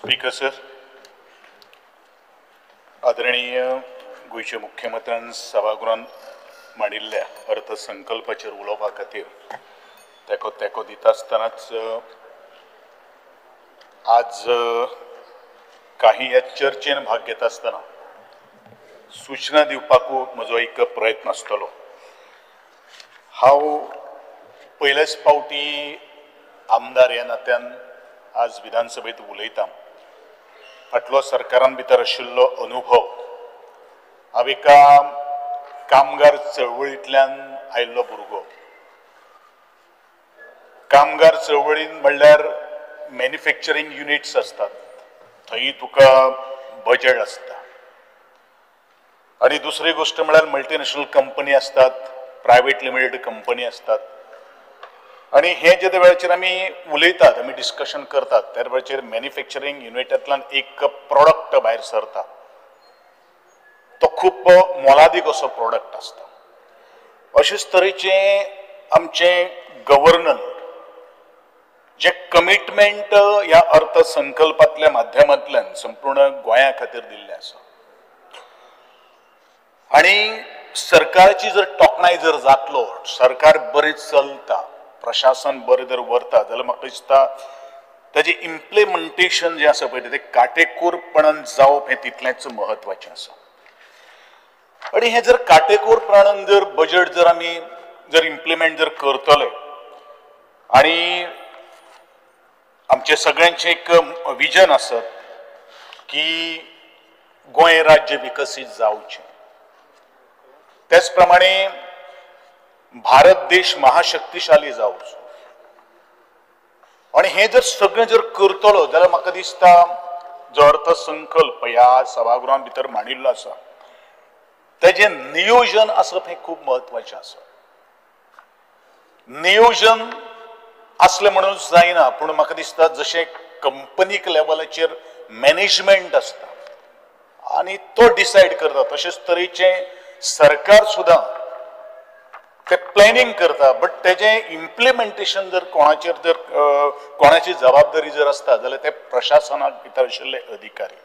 Speaker sir, आदरणीय गोंयच्या मुख्यमंत्र्यान सभागृहान मांडिल्ल्या अर्थसंकल्पाचेर उलोवपा खातीर तेको तेको दिता आसतनाच आज काही ह्या चर्चेन भाग घेता आसतना सूचना दिवपाकू म्हजो एक प्रयत्न आसतलो. हांव पयलेच फावटी आमदार ह्या नात्यान आज विधानसभेत उलयतां. फाटलो सरकारान भितर आशिल्लो अनुभव, हांव एका कामगार चळवळींतल्यान आयिल्लो भुरगो. कामगार चळवळीन म्हणल्यार मॅन्युफॅक्चरींग युनिट्स आसतात, थंय तुका बजेट आसता. आनी दुसरी गोश्ट म्हळ्यार मल्टीनॅशनल कंपनी आसतात, प्रायवेट लिमिटेड कंपनी आसतात. आनी हे जे वेळाचेर आमी उलयतात, आमी डिस्कशन करतात, त्या वेळाचेर मॅन्युफॅक्चरींग युनिटांतल्यान एक प्रोडक्ट भायर सरता, तो खूब मोलादीक असो प्रोडक्ट आसता. अशेच तरेचें आमचें गव्हर्नन जे कमिटमेंट ह्या अर्थसंकल्पांतल्या माध्यमांतल्यान संपूर्ण गोंया खातीर दिल्लें आसा. आनी सरकाराची जर तोखणाय जर जातलो, सरकार बरें चलता, प्रशासन बरें जर व्हरता जाल्यार म्हाका दिसता ताजें इम्प्लिमेंटेशन जें आसा पळय तें काटेकोरपणान जावप हें तितलेंच म्हत्वाचें आसा. आनी हें जर काटेकोरपणान जर बजेट जर आमी जर इम्प्लिमेंट जर करतले आनी आमचें सगळ्यांचें एक विजन आसत की गोंय राज्य विकसीत जावचें, तेच प्रमाणे भारत देश महाशक्तिशाली जावचो. आनी हें जर सगळें जर करतलो जाल्यार म्हाका दिसता जो अर्थसंकल्प ह्या सभागृहां भितर मांडिल्लो आसा तेजें नियोजन आसप हें खूब म्हत्वाचें आसा. नियोजन आसलें म्हणून जायना, पूण म्हाका दिसता जशें कंपनीक लेवलाचेर मॅनेजमेंट आसता आनी तो डिसायड करता, तशेंच तरेचें सरकार सुद्दां ते प्लॅनिंग करता, बट तेजें इम्प्लिमेंटेशन जर कोणाचेर जर कोणाची जबाबदारी जर आसता जाल्यार ते प्रशासनाक भितर आशिल्ले अधिकारी.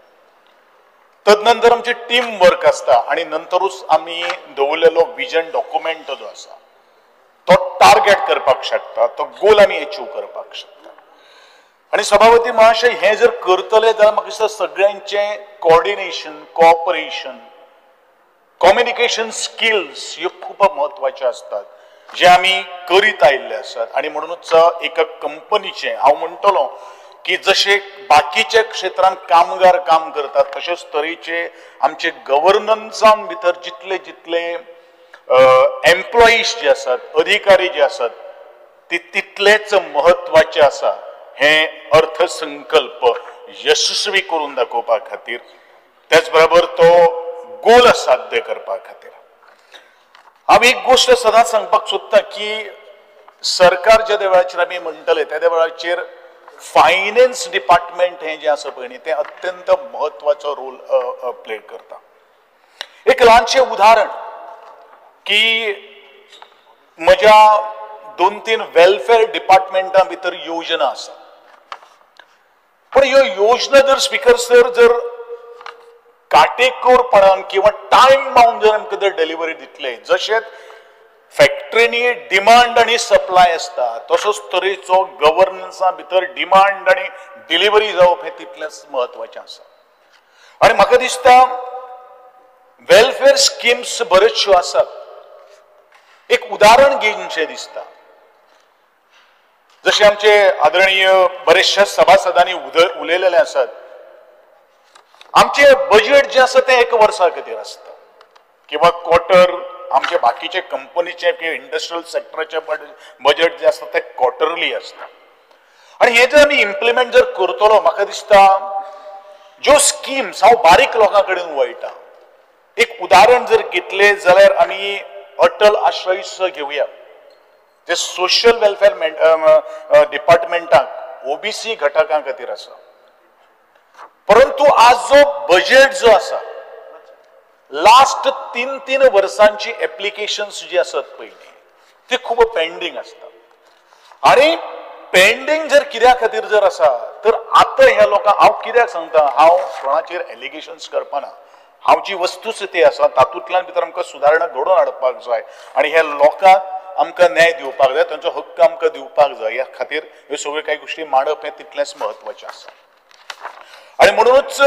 तदनंतर आमचें टीम वर्क आसता आनी नंतरूच आमी दवरलेलो विजन डॉक्युमेंट जो आसा तो टार्गेट करपाक शकता, तो गोल आमी एचीव करपाक शकता. आनी सभापती महाशय, हें जर करतले जाल्यार म्हाका दिसता सगळ्यांचें कॉर्डिनेशन, कॉपरेशन, कम्युनिकेशन स्किल्स ह्यो खूब म्हत्वाच्यो आसतात जे आमी करीत आयिल्ले आसात. आनी म्हणूनच एका कंपनीचें हांव म्हणटलो की जशें बाकीच्या क्षेत्रांत कामगार काम करतात तशेंच तरेचे आमचे गव्हर्नन्सान भितर जितले जितले एम्प्लॉईज जे आसात, अधिकारी जे आसात, ते तितलेच म्हत्वाचे आसा हें अर्थसंकल्प यशस्वी करून दाखोवपा खातीर, त्याच बरोबर तो गोल साध्य करपा खातीर. हांव एक गोश्ट सदांच सांगपाक सोदता की सरकार ज्या वेळाचेर आमी म्हणटले त्या वेळाचेर फायनान्स डिपार्टमेंट हें जें आसा पळय न्ही तें अत्यंत म्हत्वाचो रोल प्ले करता. एक ल्हानशें उदाहरण की म्हज्या 2-3 वेलफेअर डिपार्टमेंटा भितर योजना आसा, पण ह्यो योजना जर स्पीकर सर जर काटेकोरपणान किंवा टायम बाउंड जर आमकां जर डिलिव्हरी दितले, जशें फॅक्टरीनी डिमांड आनी सप्लाय आसता तसोच तरेचो गव्हर्नन्सा भितर डिमांड आनी डिलिव्हरी जावप हें तितलेंच म्हत्वाचें आसा. आनी म्हाका दिसता वेलफेअर स्किम्स बऱ्योचश्यो आसात. एक उदाहरण घेवचें दिसता, जशें आमचे आदरणीय बरेचशा सभासदांनी उलयलेले आसात, आमचें बजेट जें आसा तें एक वर्सा खातीर आसता किंवा क्वॉर्टर, आमचे बाकीचे कंपनीचे किंवा इंडस्ट्रियल सेक्टराचे बजेट जें आसता तें क्वॉर्टरली आसता. आनी हें जर आमी इम्प्लिमेंट जर करतलो म्हाका दिसता ज्यो स्किम्स हांव बारीक लोकां कडेन वळटा. एक उदाहरण जर घेतलें जाल्यार आमी अटल आश्रय घेवया, जे सोशल वेलफेअर डिपार्टमेंटाक ओबीसी घटकां खातीर आसा, परंतु आज जो बजेट जो आसा लास्ट 3-3 वर्सांची एप्लिकेशन्स जी आसत पळय ती खूब पेंडींग आसता. आनी पेंडींग जर कित्या खातीर जर आसा तर आतां ह्या लोकांक हांव कित्याक सांगता, हांव कोणाचेर एलिगेशन्स करपाना, हांव जी वस्तुस्थिती आसा तातूंतल्यान भितर आमकां सुदारणा घडोवन हाडपाक जाय आनी ह्या लोकांक आमकां न्याय दिवपाक जाय, तांचो हक्क आमकां दिवपाक जाय. ह्या खातीर ह्यो सगळ्यो कांय गोश्टी मांडप हें तितलेंच म्हत्वाचें आसा. आनी म्हणूनच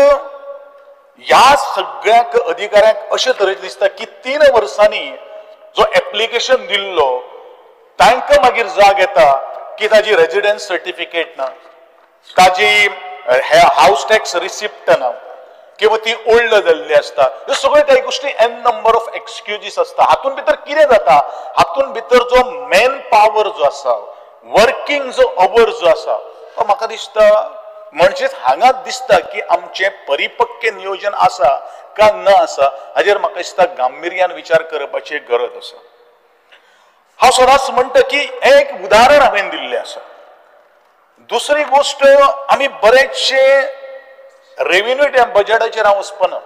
ह्या सगळ्याक अधिकाऱ्यांक अशे तरेचें दिसता की 3 वर्सांनी जो एप्लिकेशन दिल्लो तांकां मागीर जाग येता की ताजी रेजिडन्स सर्टिफिकेट ना, ताजी हावस टॅक्स रिसिप्ट ना, किंवा ती ओल्ड जाल्ली आसता. ह्यो सगळ्यो कांय गोश्टी एन नंबर ऑफ एक्सक्युजीस आसता. हातून भितर कितें जाता, हातून भितर जो मॅन पावर जो आसा, वर्किंग जो our जो आसा, तो म्हाका दिसता म्हणजेच हांगा दिसता की आमचें परिपक्व नियोजन आसा का ना आसा हाजेर म्हाका दिसता गांभिर्यान विचार करपाची गरज आसा. हांव सदांच म्हणटा की एक उदाहरण हांवें दिल्लें आसा. दुसरी गोश्ट, आमी बरेचशे रेव्हेन्यू बजेटाचेर हांव वचपाना.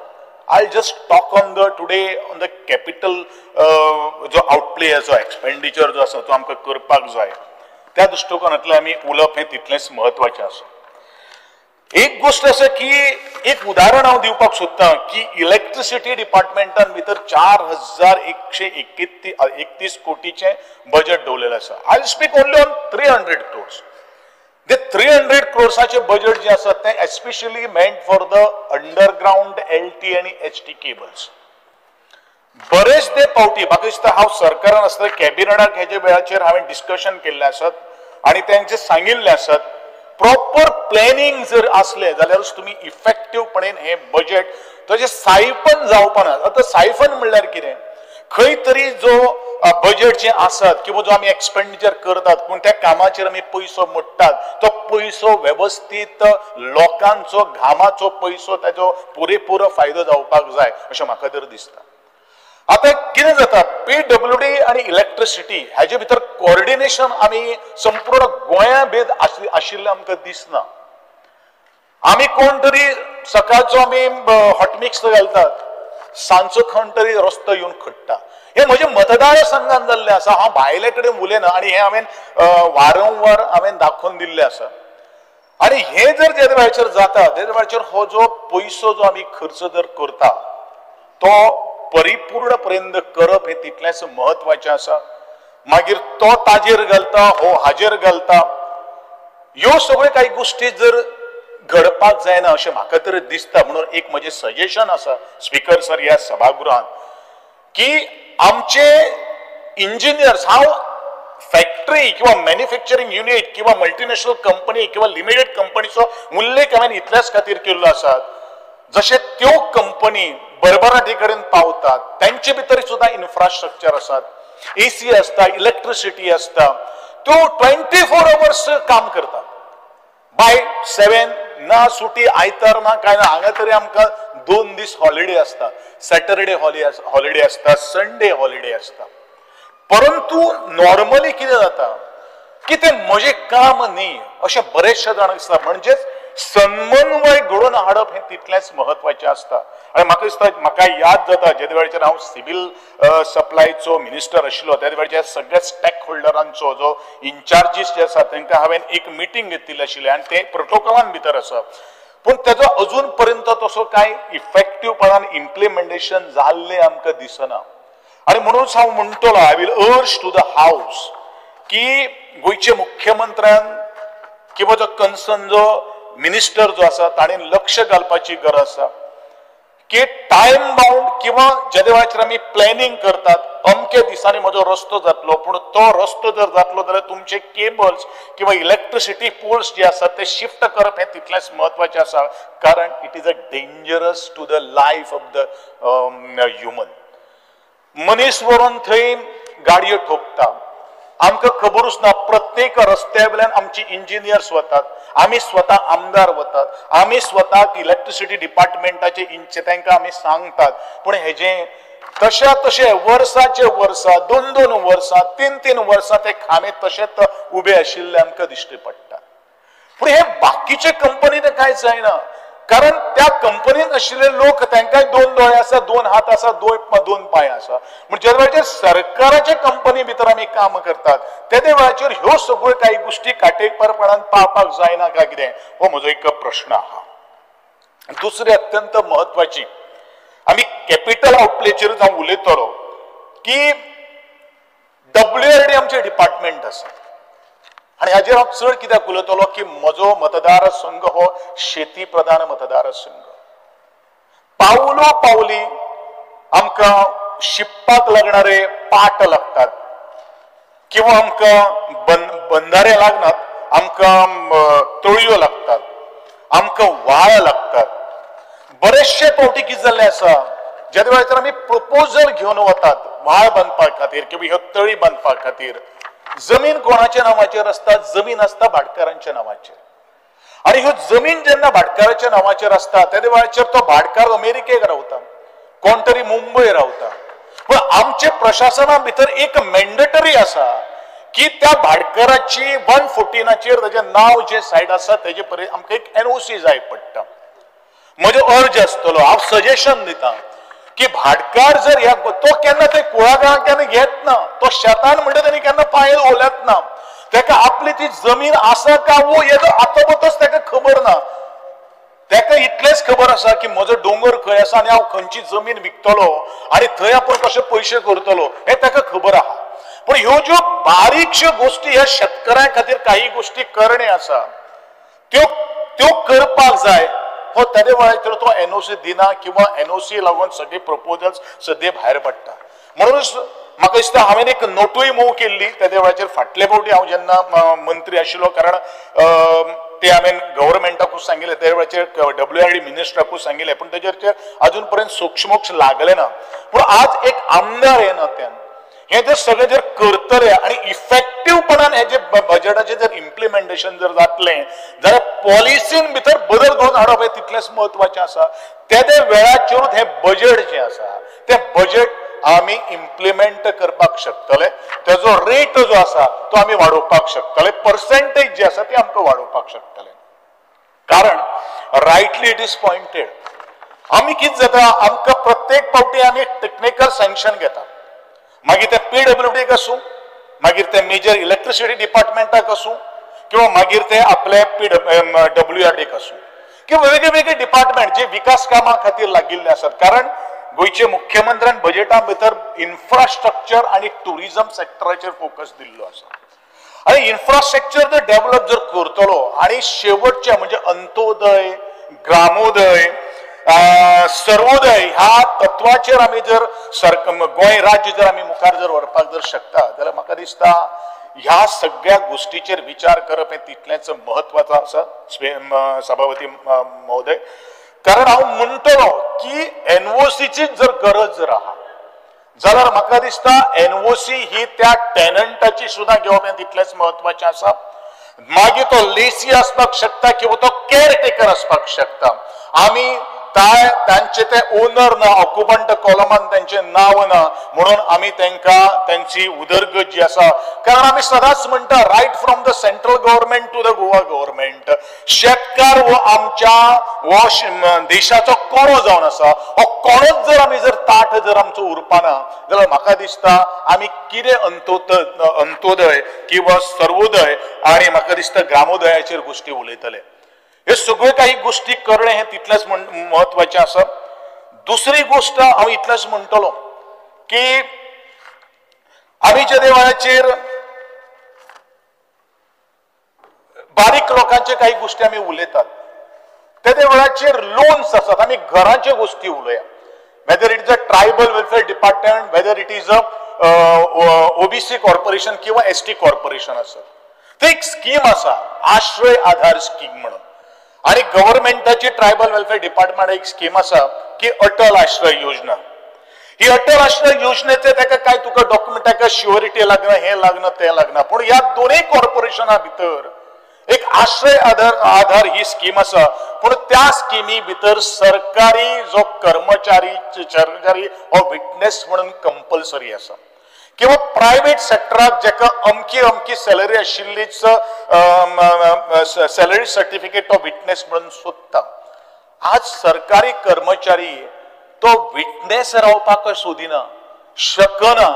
I just talk on the today on the capital जो आउटप्ले जो एक्सपेंडिचर जो आसा तो आमकां करपाक जाय, त्या दृश्टिकोनांतल्यान आमी उलोवप हें तितलेंच म्हत्वाचें आसा. एक गोश्ट आसा की एक उदाहरण हांव दिवपाक सोदतां की इलेक्ट्रिसिटी डिपार्टमेंटान भितर 4131 कोटीचें बजेट दवरलेलें आसा. I speak only on 300 crores. ते 300 क्रोर्साचे बजेट जे आसा तें especially meant for the underground LT आनी HT cables. बरेच ते पावटी म्हाका दिसता हांव सरकारान आसतना कॅबिनेटाक हेजे वेळाचेर हांवें डिस्कशन केल्लें आसत आनी तांचें सांगिल्लें आसत, प्रॉपर प्लॅनिंग जर आसलें जाल्यारूच तुमी इफेक्टिवपणेन हें बजेट तशें सायफन जावपाना. आतां सायफन म्हणल्यार कितें, खंय तरी जो बजेट जें आसत किंवा जो आमी एक्सपेंडिचर करतात पूण त्या कामाचेर आमी पयसो मोडटात, तो पयसो वेवस्थीत लोकांचो घामाचो पयसो ताजो पुरेपूर फायदो जावपाक जाय अशें म्हाका तर दिसता. आतां कितें जाता, PWD आनी इलेक्ट्रिसिटी हाजे भितर कोऑर्डिनेशन आमी संपूर्ण गोंया भेद आशिल्लें आमकां दिसना. आमी कोण तरी सकाळचो आमी हॉटमिक्स घालतात, सांजचो कोण तरी रस्तो येवन खडटा. हें म्हजें मतदारसंघान जाल्लें आसा, हांव भायले कडेन उलयना आनी हें हांवें वारंवार हांवें दाखोवन दिल्लें आसा. आनी हें जर जे वेळाचेर जाता ते वेळाचेर हो जो पयसो जो आमी खर्च जर करता तो परिपूर्ण पर्यंत करप हें तितलेंच म्हत्वाचें आसा. मागीर तो ताजेर घालता, हो हाजेर घालता, ह्यो सगळ्यो कांय गोश्टी जर घडपाक जायना अशें म्हाका तरी दिसता. म्हणून एक म्हजें सजेशन आसा स्पीकर सर ह्या सभागृहांत की आमचे इंजिनियर्स, हांव फॅक्टरी किंवा मॅन्युफॅक्चरींग युनीट किंवा मल्टीनॅशनल कंपनी किंवा लिमिटेड कंपनीचो उल्लेख हांवें इतल्याच खातीर केल्लो आसा, जशे त्यो कंपनी भरभराटी कडेन पावतात त्यांचे भितर सुद्दां इन्फ्रास्ट्रक्चर आसात, AC आसता, इलेक्ट्रिसिटी आसता, त्यो 24 अवर्स काम करतात. बाय 7 ना सुटी, आयतार ना काय ना, हांगा तरी आमकां 2 दीस हॉलिडे आसता, सॅटरडे हॉलिडे आसता, संडे हॉलिडे आसता. परंतु नॉर्मली कितें जाता की तें म्हजें काम न्ही अशें बरेचशे जाणांक दिसता. म्हणजेच समन्वय घडोवन हाडप हें तितलेंच म्हत्वाचें आसता. आनी म्हाका दिसता, म्हाका याद जाता जेदे वेळाचेर हांव सिवील सप्लायचो मिनिस्टर आशिल्लो त्या वेळाचेर सगळ्या स्टॅक होल्डरांचो जो इन्चार्जीस जे आसा तांकां हांवें एक मिटींग घेतिल्ली आशिल्ली आनी तें प्रोटोकॉलान भितर आसा, पूण तेजो अजून पर्यंत तसो कांय इफेक्टिवपणान इम्प्लिमेंटेशन जाल्लें आमकां दिसना. आनी म्हणूनच हांव म्हणटलो, I will urge to the house की गोंयचे मुख्यमंत्र्यान किंवा जो कन्सर्न जो मिनिस्टर जो आसा ताणें लक्ष घालपाची गरज आसा की टायम बाउंड किंवा जेदे वेळाचेर आमी प्लॅनिंग करतात अमके दिसांनी म्हजो रस्तो जातलो, पूण तो रस्तो जर जातलो जाल्यार तुमचे केबल्स किंवा इलेक्ट्रिसिटी पोल्स जे आसात ते शिफ्ट करप हें तितलेंच म्हत्वाचें आसा, कारण it is a dangerous to the life of the human. मनीस व्हरून थंय गाडयो ठोकता, आमकां खबरूच ना. प्रत्येक रस्त्या वयल्यान आमची इंजिनियर्स वतात, आमी स्वता आमदार वतात, आमी स्वताक इलेक्ट्रिसिटी डिपार्टमेंटाचे इंच तांकां आमी सांगतात, पूण हेजें तशा तशें वर्साचे वर्सा, 2-2 वर्सां, 3-3 वर्सां ते खांबे तशेंच उबे आशिल्ले आमकां दिश्टी पडटा. पूण हे बाकीचे कंपनीन कांय जायना. कारण त्या कंपनीन आशिल्ले लोक तांकांय 2 दोळे आसा, 2 हात आसा, 2 पांय आसा. म्हणजे ज्या वेळाचेर सरकाराच्या कंपनी भितर आमी काम करतात तेदे वेळाचेर ह्यो सगळ्यो काही गोष्टी काटेकोरपणान पाळपाक जायना काय कितें, हो म्हजो एक प्रश्न आहा. दुसरी अत्यंत म्हत्वाची, आमी कॅपिटल आउटलेचेर हांव उलयतलो की WRD आमचें डिपार्टमेंट आसा आनी हाजेर हांव चड कित्याक उलयतलो की म्हजो मतदारसंघ हो शेती प्रधान मतदारसंघ. पावलो पावली आमकां शिपपाक लागणारे पाट लागतात किंवा आमकां बंधारे लागनात, आमकां तळयो लागतात, आमकां व्हाळ लागतात. बरेचशे फावटी कितें जाल्लें आसा, ज्या वेळार आमी प्रपोजल घेवन वतात व्हाळ बांदपा खातीर किंवा ह्यो तळी बांदपा खातीर, जमीन कोणाच्या नांवाचेर आसता? जमीन आसता भाटकारांच्या नांवाचेर. आनी ह्यो जमीन जेन्ना भाटकाराच्या नांवाचेर आसता तेदे वेळाचेर तो भाटकार अमेरिकेक रावता, कोण तरी मुंबय रावता. पूण आमचे प्रशासना भितर एक मॅन्डेटरी आसा की त्या भाटकाराची 114 ताजें नांव जे सायड आसा तेजे पर्यंत आमकां एक NOC जाय पडटा. म्हजो अर्ज आसतलो, हांव सजेशन दिता की भाटकार जर ह्या तो केन्ना ते कुळागरां केन्ना घेत ना, तो शेतान म्हणटा तेणी केन्ना पांय ओल्यात ना, ताका आपली ती जमीन आसा का वो हेजो आतां ताका खबर ना. ताका इतलेंच खबर आसा की म्हजो दोंगर खंय आसा आनी हांव खंयची जमीन विकतलो आनी थंय आपूण कशे पयशे करतलो हें ताका खबर आहा. पूण ह्यो ज्यो बारीकश्यो गोश्टी ह्या शेतकऱ्यां खातीर काही गोश्टी करणे आसा त्यो त्यो करपाक जाय. हो तेदे वेळाचेर तो NOC दिना किंवा NOC लागून सगळे प्रपोजल्स सद्या भायर पडटा. म्हणूनच म्हाका दिसता हांवें एक नोटूय मूव केल्ली तेदे वेळाचेर. फाटले फावटी हांव जेन्ना मंत्री आशिल्लो, कारण ते हांवें गव्हर्मेंटाकूच सांगिल्लें, त्या वेळाचेर WRD मिनिस्टराकूच सांगिल्लें, पूण तेजेर अजून पर्यंत सोक्षमोक्ष लागलें ना. पूण आज एक आमदार हे नात्यान हें जर सगळें जर करतले आनी इफेक्टिवपणान हें जे बजेटाचें जर इम्प्लिमेंटेशन जर जातलें जाल्यार पॉलिसीन भितर बदल घडोवन हाडप हें तितलेंच म्हत्वाचें आसा. तेदे वेळाचेरूच हें बजेट जें आसा तें बजेट आमी इम्प्लिमेंट करपाक शकतले, तेजो रेट जो आसा तो आमी वाडोवपाक शकतले, पर्सेंटेज जी आसा ती आमकां वाडोवपाक शकतले. कारण रायटली it is pointed, आमी कितें जाता आमकां प्रत्येक फावटी आमी टेक्निकल सँक्शन घेता, मागीर ते PWDक आसूं, मागीर ते मेजर इलेक्ट्रिसिटी डिपार्टमेंटाक आसूं किंवा मागीर ते आपले WRDक आसूं किंवा वेगळे वेगळे डिपार्टमेंट जे विकास कामां खातीर लागिल्ले आसात. कारण गोंयचे मुख्यमंत्र्यान बजेटा भितर इन्फ्रास्ट्रक्चर आनी ट्युरिजम सेक्टराचेर फोकस दिल्लो आसा आनी इन्फ्रास्ट्रक्चर जर डेव्हलप जर करतलो आनी शेवटचे म्हणजे अंत्योदय, ग्रामोदय, सर्वोदय ह्या तत्वाचेर आमी जर गोंय राज्य जर आमी मुखार जर व्हरपाक जर शकता जाल्यार म्हाका दिसता ह्या सगळ्या गोश्टीचेर विचार करप हें तितलेंच म्हत्वाचें आसा सभापती महोदय. कारण हांव म्हणटलो की NOCची जर गरज जर आहा जाल्यार म्हाका दिसता NOC ही त्या टेनंटाची सुद्दां घेवप हें तितलेंच म्हत्वाचें आसा. मागीर तो लेसी आसपाक शकता किंवा तो केअरटेकर आसपाक शकता. आमी तांचे ते ओनर ना, ऑक्युपंट कॉलमान तांचें नांव ना, म्हणून आमी तांकां तांची उदरगत जी आसा, कारण आमी सदांच म्हणटा right from the central government to the Goa government, शेतकार हो आमच्या हो देशाचो कोणो जावन आसा. हो कोणोच जर आमी जर ताट जर आमचो उरपाना जाल्यार म्हाका दिसता आमी कितें अंत्योदय किंवा सर्वोदय आनी म्हाका दिसता ग्रामोदयाचेर गोश्टी उलयतले. हे सगळ्यो काही गोश्टी करणे हें तितलेंच म्हत्वाचें आसा. दुसरी गोश्ट हांव इतलेंच म्हणटलो की आमी ज्या वेळाचेर बारीक लोकांचे काही गोश्टी आमी उलयतात तेदे वेळाचेर लोन्स आसात, आमी घराच्यो गोश्टी उलया, whether it is a tribal welfare department, whether it is a OBC corporation किंवा ST corporation आसत, ते एक स्कीम आसा आश्रय आधार स्कीम म्हणून. आनी गव्हर्मेंटाची ट्रायबल वेलफेअर डिपार्टमेंट एक स्कीम आसा की अटल आश्रय योजना. ही अटल आश्रय योजनेचे ताका काय तुका डॉक्युमेंट ताका श्युअरिटी लागना, हें लागना, तें लागना, पूण ह्या दोनूय कॉर्पोरेशना भितर एक आश्रय आधार ही स्कीम आसा. पूण त्या स्किमी भितर सरकारी जो कर्मचारी हो विटनेस म्हणून कंपल्सरी आसा किंवा प्रायव्हेट सेक्टराक जेका अमकी अमकी सॅलरी आशिल्लीच सॅलरी सर्टिफिकेट तो विटनेस म्हणून सोदता. आज सरकारी कर्मचारी तो विटनेस रावपाक सोदिना, शकना.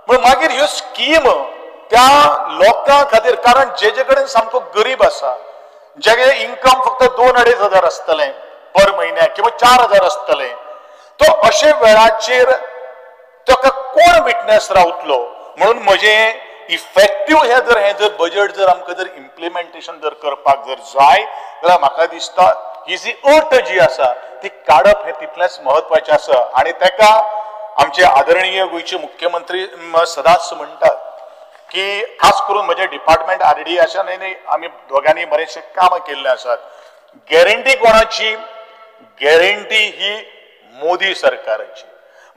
पूण मागीर ह्यो स्कीम त्या लोकां खातीर, कारण जेजे कडेन सामको गरीब आसा, जेगे इन्कम फक्त 2-2.5 हजार आसतलें पर म्हयन्याक किंवा 4,000 आसतलें, तो अशे वेळाचेर ताका कोण विटनेस रावतलो? म्हणून म्हजें इफेक्टीव हे जर हें जर बजेट जर आमकां जर इम्प्लिमेंटेशन जर करपाक जर जाय जाल्यार म्हाका दिसता ही जी अट जी आसा ती काडप हें तितलेंच म्हत्वाचें आसा. आनी ताका आमचे आदरणीय गोंयचे मुख्यमंत्री सदांच म्हणटात की खास करून म्हजें डिपार्टमेंट आरडी आसा न्ही, आमी दोगांनी बरेचशे कामां केल्ले आसात. गॅरंटी कोणाची? गॅरंटी ही मोदी सरकाराची.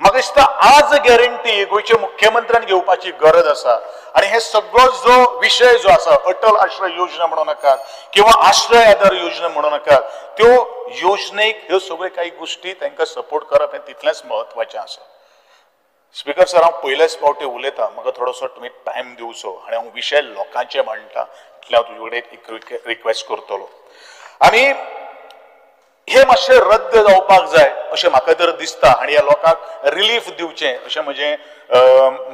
म्हाका दिसता आज गॅरंटी गोंयच्या मुख्यमंत्र्यान घेवपाची गरज आसा. आनी हे सगळो जो विशय जो आसा, अटल आश्रय योजना म्हणू नाकात किंवा आश्रय आधार योजना म्हणू नाकात, त्यो योजनेक ह्यो सगळ्यो काही गोष्टी तांकां सपोर्ट करप हें तितलेंच म्हत्वाचें आसा. स्पीकर सर, हांव पयलेच फावटी उलयतां, म्हाका थोडोसो तुमी टायम दिवचो आनी हांव विशय लोकांचे मांडटा इतलें हांव तुजे कडेन एक रिक्वेस्ट करतलो. आनी हे मातशें रद्द जावपाक जाय अशें म्हाका तर दिसता आनी ह्या लोकांक रिलीफ दिवचें अशें म्हजें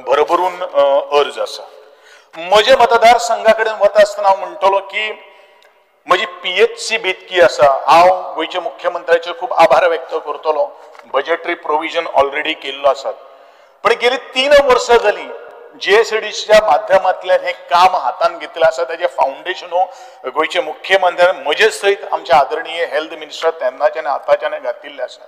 भरभरून अर्ज आसा. म्हजे मतदारसंघा कडेन वता आसतना हांव म्हणटलो की म्हजी PHC Betki आसा. हांव गोंयच्या मुख्यमंत्र्याचेर खूब आभार व्यक्त करतलो. बजेटरी प्रोविजन ऑलरेडी केल्लो आसा, पण गेली 3 वर्सां जाली GSDCच्या माध्यमांतल्यान हें काम हातान घेतलें आसा. ताजें फावंडेशन गोंयचे मुख्यमंत्र्यान म्हजे सयत आमचे आदरणीय हेल्थ मिनिस्टर तेन्नाच्यान आतांच्यान घातिल्लें आसा.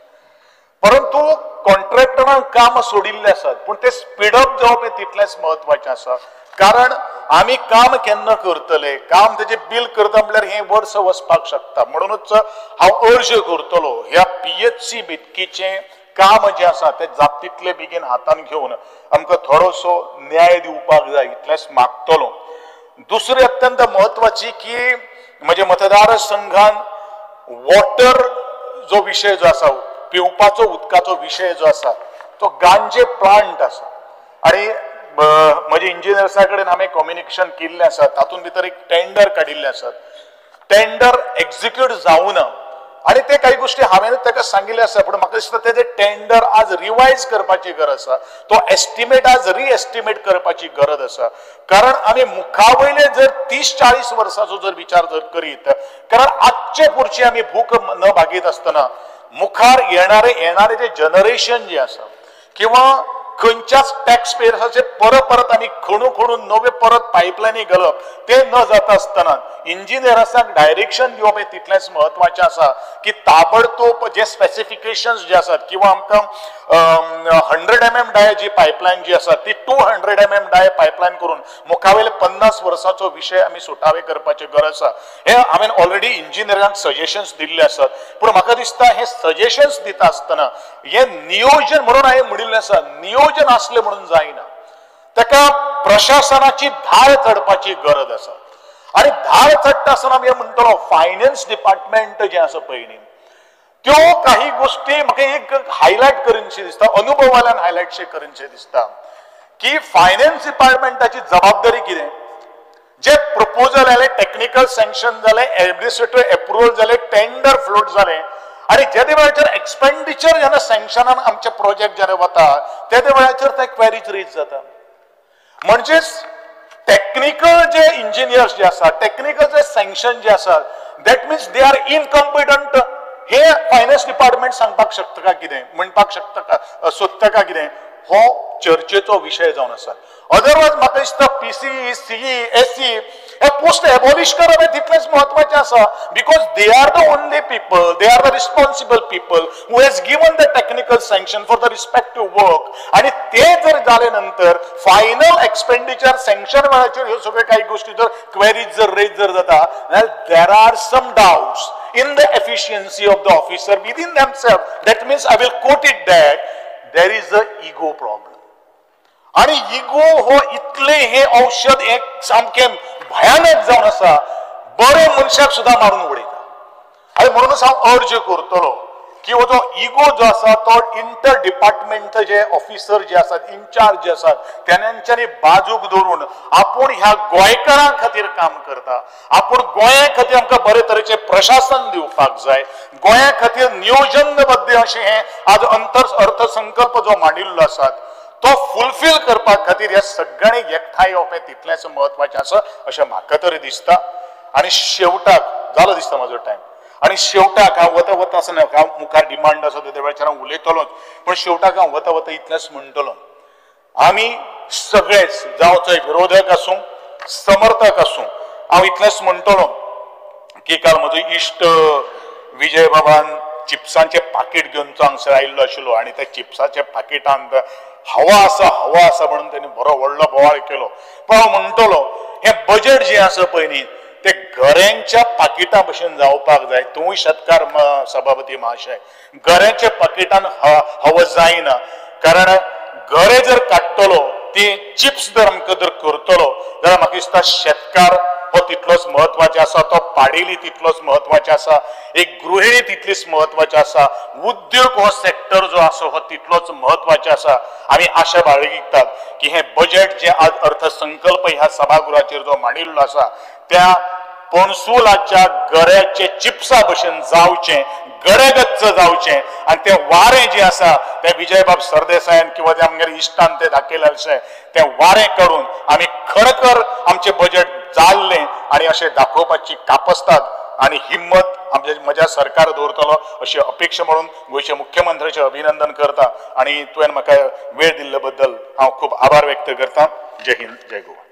परंतु कॉन्ट्रॅक्टरान काम सोडिल्लें आसात, पूण तें स्पीडअप जावप हें तितलेंच म्हत्वाचें आसा. कारण आमी काम केन्ना करतले, काम तेजें बील करता म्हणल्यार हें वर्स वचपाक शकता. म्हणूनच हांव अर्ज करतलो ह्या PHC बेतकीचें काम जें आसा तें जाता तितले बेगीन हातान घेवन आमकां थोडोसो न्याय दिवपाक जाय इतलेंच मागतलो. दुसरी अत्यंत म्हत्वाची की म्हज्या मतदारसंघान वॉटर जो विशय जो आसा, पिवपाचो उदकाचो विशय जो आसा तो गांजे प्लांट आसा आनी म्हजे इंजिनियर्सा कडेन हांवें कम्युनिकेशन केल्लें आसा. तातूंत भितर एक टेंडर काडिल्लें आसा, टेंडर एक्झिक्यूट जावना आनी ते काही गोष्टी हांवें ताका सांगिल्लें आसा. पूण म्हाका दिसता तेजें टेंडर आज रिवायज करपाची गरज आसा, तो एस्टिमेट आज रिएस्टिमेट करपाची गरज आसा. कारण आमी मुखावयले जर 30-40 वर्साचो जर विचार जर करीत, कारण आजचे पुरची आमी भूक न भागीत आसतना मुखार येणारे येणारे जे जनरेशन जे आसा किंवा खंयच्याच टॅक्स पेयर्साचे परत परत आमी खणू खणून नवे परत पायपलायनी घालप ते न जाता आसतना इंजिनियर्सांक डायरेक्शन दिवप हें तितलेंच म्हत्वाचें आसा की ताबडतोब जे स्पेसिफिकेशन्स जे आसात किंवा आमकां 100 mm डाय जी पायपलायन जी आसा ती 200 mm डाय पायपलायन करून मुखावेले 50 वर्साचो विशय आमी सुटावे करपाची गरज आसा. हे हांवें ऑलरेडी इंजिनियरांक सजेशन्स दिल्ले आसात, पूण म्हाका दिसता हे सजेशन्स दिता आसतना हे नियोजन म्हणून हांवें म्हणिल्लें आसा, नियोजन आसलें म्हणून जायना, ताका प्रशासनाची धार चडपाची गरज आसा. आनी धार चडटा आसतना आमी म्हणटलो फायनान्स डिपार्टमेंट जें आसा पळय न्ही, त्यो काही गोष्टी म्हाका एक हायलायट करीनशें दिसता, अनुभवाल्यान हायलायटशें करीनशें दिसता की फायनान्स डिपार्टमेंटाची जबाबदारी कितें, जे प्रपोजल आयले, टेक्निकल सँक्शन जालें, एडमिनिस्ट्रेटिव्ह एप्रुवल जालें, टेंडर फ्लोट जालें आनी जेदे वेळाचेर एक्सपेंडिचर जेन्ना सँक्शनान आमचे प्रोजेक्ट जेन्ना वता तेदे वेळाचेर ते क्वेरीज रेज जाता. म्हणजेच टेक्निकल जे इंजिनियर्स जे आसा, टेक्निकल जे सँक्शन जे आसा, that means they are incompetent. हे फायनान्स डिपार्टमेंट सांगपाक शकता का कितें, म्हणपाक शकता का, सोदता का कितें, हो चर्चेचो विशय जावन आसा. अदरवायज म्हाका दिसता PCE, CE, SE हे पोस्ट एबॉलिश करप हें तितलेंच म्हत्वाचें आसा, because they are the only people, they are the responsible people who has given the technical sanction for the respective work. आनी ते जर जाले नंतर फायनल एक्सपेंडिचर सँक्शन वेळाचेर ह्यो सगळ्यो काही गोष्टी जर क्वेरीज जर रेज जर जाता जाल्यार there are some doubts in the efficiency of the officer within themselves. That means I will quote it that there is a ego problem. आणि इगो हो इतले हे औषध एक सामकें भयानक जावन आसा, बरे मनशाक सुद्दां मारून उडयता. आनी म्हणूनच हांव अर्ज करतलो की हो जो इगो जो आसा तो इंटर डिपार्टमेंट जे ऑफिसर जे आसात, इन्चार्ज जे आसात, तेंच्यांनी बाजूक दवरून आपूण ह्या गोंयकारां खातीर काम करता, आपूण गोंया खातीर आमकां बरे तरेचें प्रशासन दिवपाक जाय, गोंया खातीर नियोजनबद्ध अशें हें आज अर्थसंकल्प जो मांडिल्लो आसा तो फुलफील करपा खातीर ह्या सगळ्यांनी एकठांय येवप हें तितलेंच म्हत्वाचें आसा अशें म्हाका तरी दिसता. आनी शेवटाक जालो दिसता म्हजो टायम, आनी शेवटाक हांव वता वता आसना, हांव मुखार डिमांड आसा त्या वेळाचेर हांव उलयतलोच, पूण शेवटाक हांव वता वता इतलेंच म्हणटलो, आमी सगळेच जावं थंय विरोधक आसूं समर्थक आसूं, हांव इतलेंच म्हणटलो की काल म्हजो इश्ट विजय बाबान चिप्सांचें पाकीट घेवन तो हांगसर आयिल्लो आशिल्लो आनी त्या चिप्साच्या पाकिटांत हवा आसा हवा आसा म्हणून तेणी बरो व्हडलो बोवाळ केलो. पूण हांव म्हणटलो हें बजेट जें आसा पळय न्ही ते गऱ्यांच्या पाकिटा भशेन जावपाक जाय. तूंय शेतकार सभापती महाशय, गऱ्यांच्या पाकिटान हवा जायना, कारण गरे जर काडटलो ती चिप्स जर आमकां जर करतलो जाल्यार म्हाका दिसता शेतकार हो तितलोच म्हत्वाचो आसा, तो पाडेली तितलोच म्हत्वाचो आसा, एक गृहिणी तितलीच म्हत्वाची आसा, उद्योग हो सेक्टर जो आसा हो तितलोच म्हत्वाचो आसा. आमी आशा बाळगितात की हें बजेट जें आज अर्थसंकल्प ह्या सभागृहाचेर जो मांडिल्लो आसा त्या पणसुलाच्या गऱ्याचे चिप्सा भशेन जावचें, गरेगच्च जावचें आनी तें वारें जें आसा तें विजयबाब सरदेसायान किंवा त्या आमगेर इश्टान तें दाखयलें अशें तें वारें करून आमी खरोखर आमचें बजेट जाल्लें आनी अशें दाखोवपाची कापस्ताद आनी हिम्मत आमच्या म्हज्या सरकार दवरतलो अशी अपेक्षा म्हणून गोंयच्या मुख्यमंत्र्याचें अभिनंदन करता आनी तुवें म्हाका वेळ दिल्ले बद्दल हांव खूब आभार व्यक्त करता. जय हिंद, जय गोवा.